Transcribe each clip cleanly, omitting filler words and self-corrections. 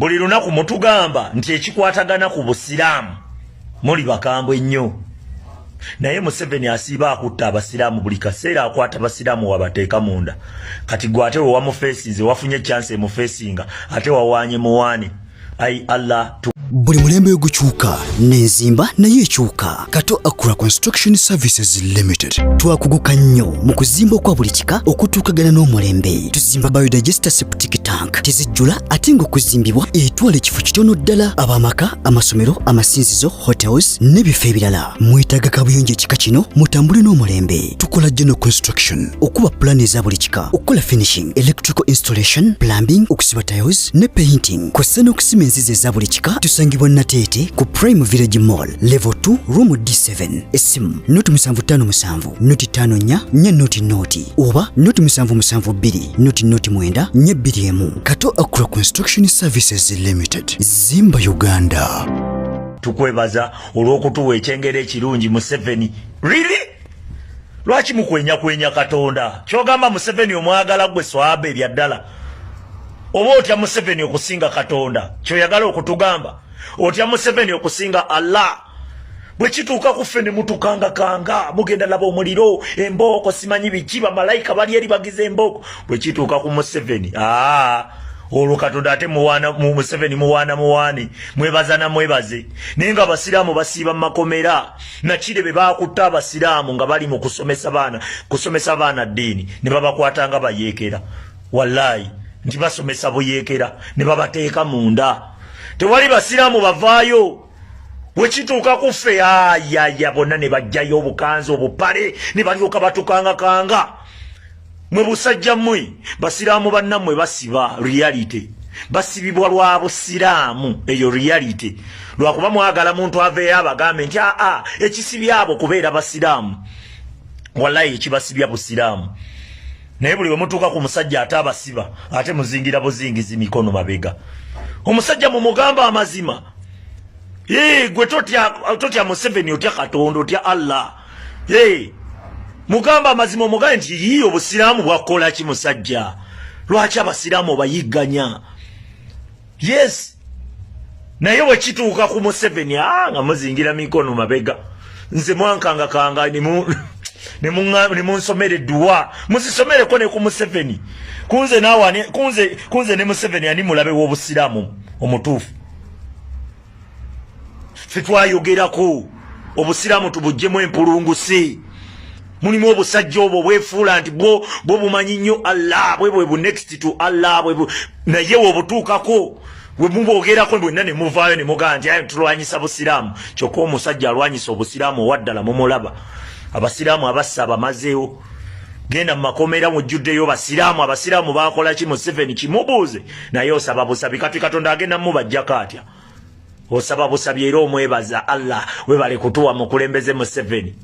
Buli lunaku mutugamba nti ekikwatagana ku Busiraamu muli bakambwe nnyo, naye Museveni asiiba akutta Abasiraamu buli kaseera, akwata Basiraamu wabateeka munda. Kati gwe ate wewamufeesinze, wafunye chance emufeesinga, ate wawaanye muwaane. Ai Allah. Buli mulembe ogukyuka n'enzimba naye ekyuka. Kato Accra Construction Services Limited twakuguka nnyo mu kuzimba okwa buli kika okutuukagana n'omulembe. Tuzimba biodigester septic tank, tezijjula ate ng'okuzimbibwa etwala ekifo kitono ddala. Ab'amaka, amasomero, amasinzizo, hotels n'ebifo ebirala, mwetaaga kabuyonjo ekika kino, mutambule n'omulembe. Tukola general construction, okuba pulaani eza buli kika, okukola finishing, electrical installation, plumbing, okusiba tiles ne painting, kw'ossa n'okusima enzizi eza buli kika. Tusangibwa Nateete ku Prime Village Mall, level 2, room D7. Essimu 075 054 400 oba 0772 009 421. Kato Accra Construction Services Limited, zimba Uganda. Tukwebaza olw'okutuwa ekyengera ekirungi, Museveni. Really, lwaki mukwenyakwenya Katonda? Kyogamba Museveni omwagala gwe swaba ebya ddala, oba otya Museveni okusinga Katonda? Kyoyagala okutugamba otya Museveni okusinga Allah? Bwe kituuka ku ffe ne mutukangakanga, mugenda laba omuliro, embooko, simanyi biki, bamalayika bali eri bagiza embooko. Bwe kituuka ku Museveni, aa, olwo Katonda ate muwaana mu Museveni, muwaana muwaani, mwebaza na mwebaze. Naye nga Abasiraamu basiiba mu makomera. Nakire be baakutta Abasiraamu nga bali mu kusomesa baana, kusomesa baana ddiini, ne babakwata nga bayeekera. Wallayi nti basomesa buyeekera, ne babateeka munda. Tewali Basiraamu bavaayo. Wekituuka ku ffe, ayaya, bonna ne bajjayo obukanzi, obupale, ne balyoka batukangakanga. Mwe busajja mmwe, Basiraamu bannammwe basiba reality, basibibwa lwa Busiraamu. Eyo reality. Lwakuba mwagala muntu aveeyo abagambe nti aa, ekisibya abo kubeera Basiraamu. Wallayi ekibasibya Busiraamu. Naye buli wemutuuka ku musajja ate abasiba, ate muzingira buzingizi mikono mabega. Omusajja mumugamba amazima. Gwe totya, totya Museveni, otya Katonda, otya Allah. Mugamba amazima, omugambe nti yii, Obusiraamu bwakola ki? Musajja, lwaki Abasiraamu obayigganya? Yes, naye bwekituuka ku Museveni, nga muzingira mikono mabega. Nze mwankangakanga ne munsomera edduwa, muzisomereko ne ku Museveni. Kunze naawe, kunze ne Museveni, ani mulabe w'Obusiraamu omutuufu? Ffe twayogerako Obusiraamu tubuggyemu empulungusi. Mulimu obusajja obwo bwefuula nti bwo bumanyi nnyo Allah, bwe bwe bu next to Allah, bwe naye weobutuukako, bwe mubwogerako bwenna ne muvaayo ne mugamba nti ayo tulwanyisa Busiraamu. Kyokka omusajja alwanyisa Obusiraamu owaddala mumulaba. Abasiraamu abassa abamazeewo. Genda mu makomera, mujjuddeyo Basiraamu. Abasiraamu bakola ki? Museveni kimubuuze. Naye osaba busabi. Kati Katonda agenda mubajjako atya? Osaba busabi era omwebaza Allah, webale kutuwa mukulembeze Museveni.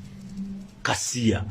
Kasiya.